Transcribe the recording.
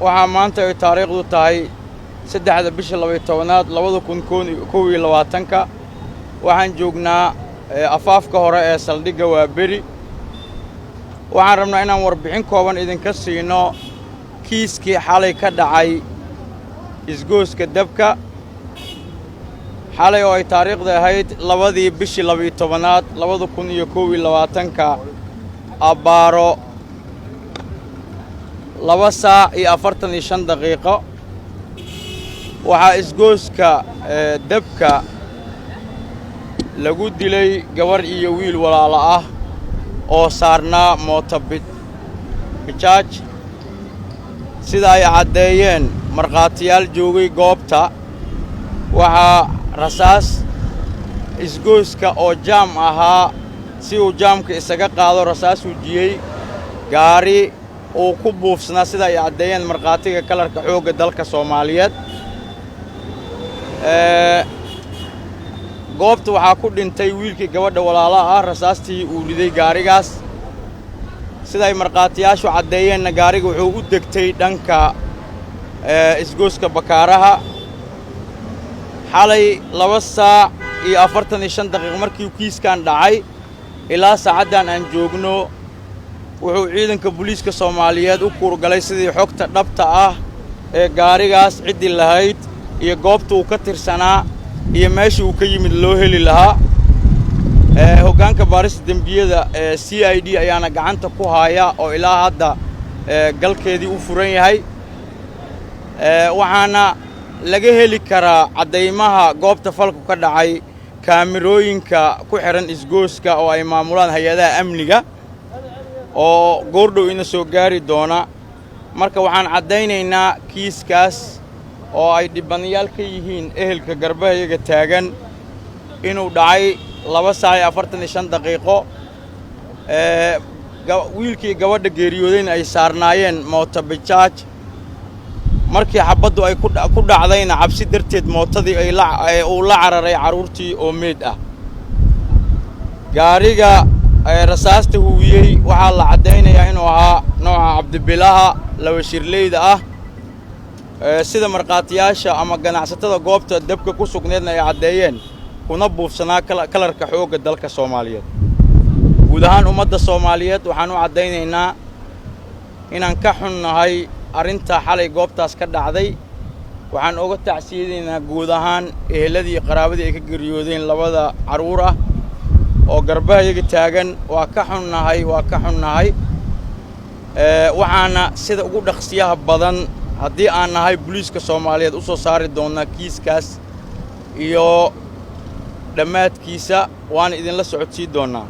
Waxaa maanta ay taariikhdu tahay 3-da bisha 12aad 2021-ka. Waxaan joognaa afaafka hore ee saldhigga Waaberi. Waxaan rabnaa inaan warbixin kooban idinka siino kiiskii xalay ka dhacay isgooska Dabka, xalay oo ay taariikhda ahayd 2dii bishii 12aad 2021-ka, abbaaro 2 saac iyo 45 daqiiqo. Waxaa isgooska Dabka lagu dilay gabar iyo wiil walaalo ah oo saarnaa mooto bijaaj. Sida ay caddeeyeen markhaatiyaal joogay goobta, waxaa rasaas isgooska oo jaam ahaa si uu jaamka isaga qaado rasaas hujiyey gaari uu ku buufsanaa, sida ay caddeeyeen markhaatiga kalarka xoogga dalka Soomaaliyeed. Goobta waxaa ku dhintay wiilkii gabadha walaalaha ah rasaastii uu riday gaarigaas. Sida ay markhaatiyaashu caddeeyeenna, gaariga wuxuu u degtay dhanka isgooska Bakaaraha xalay 2 saac iyo 45 daqiiq. Markii kiiskan dhacay ilaa saacaddan aan joogno, wuxuu ciidanka booliiska Soomaaliyeed u kuurgalay sidii xogta dhabta ah ee gaarigaas, ciddii lahayd iyo goobta uu ka tirsanaa iyo meesha uu ka yimid loo heli lahaa. Hoggaanka baarista dembiyada ee CID ayaana gacanta ku haaya oo ilaa hadda galkeedii u furan yahay. Waxaana laga heli karaa caddaymaha goobta falku ka dhacay kaamirooyinka ku xidhan isgooska oo ay maamulaan hay-adaha amniga oo goordhow ina soo gaari doona. Marka waxaan caddaynaynaa kiiskaas oo ay dhibanayaal ka yihiin ehelka garbahayaga taagan inuu dhacay 2 saac iyo 45 daqiiqo, wiilkii gabadha geeriyoodayna ay saarnaayeen mooto bijaaj. Markii xabbaddu ay ku dhacdayna, cabsi darteed mootadii ay uu la cararay carruurtii oo meed ah. Gaariga rasaasta huwiyey waxaa la caddaynayaa inuu ahaa nooca Cabdibilaha laba shirleyda ah, sida markhaatiyaasha ama ganacsatada goobta Dabka ku sugneedna ay caddeeyeen, kuna buufsanaa kalarka xoogga dalka Soomaaliyeed. Guud ahaan ummadda Soomaaliyeed waxaan u caddaynaynaa inaan ka xunnahay arrinta xalay goobtaas ka dhacday. Waxaan uga tacsiyadaynaa guud ahaan eheladii, qaraabadii ay ka geeriyoodeen labada carruur ah oo garbahayaga taagan. Waa ka xunnahay, waa ka xunnahay. Waxaana sida ugu dhaqsiyaha badan, haddii aan nahay booliiska Soomaaliyeed, u soo saari doonnaa kiiskaas iyo dhammaadkiisa, waana idinla socodsiin doonnaa.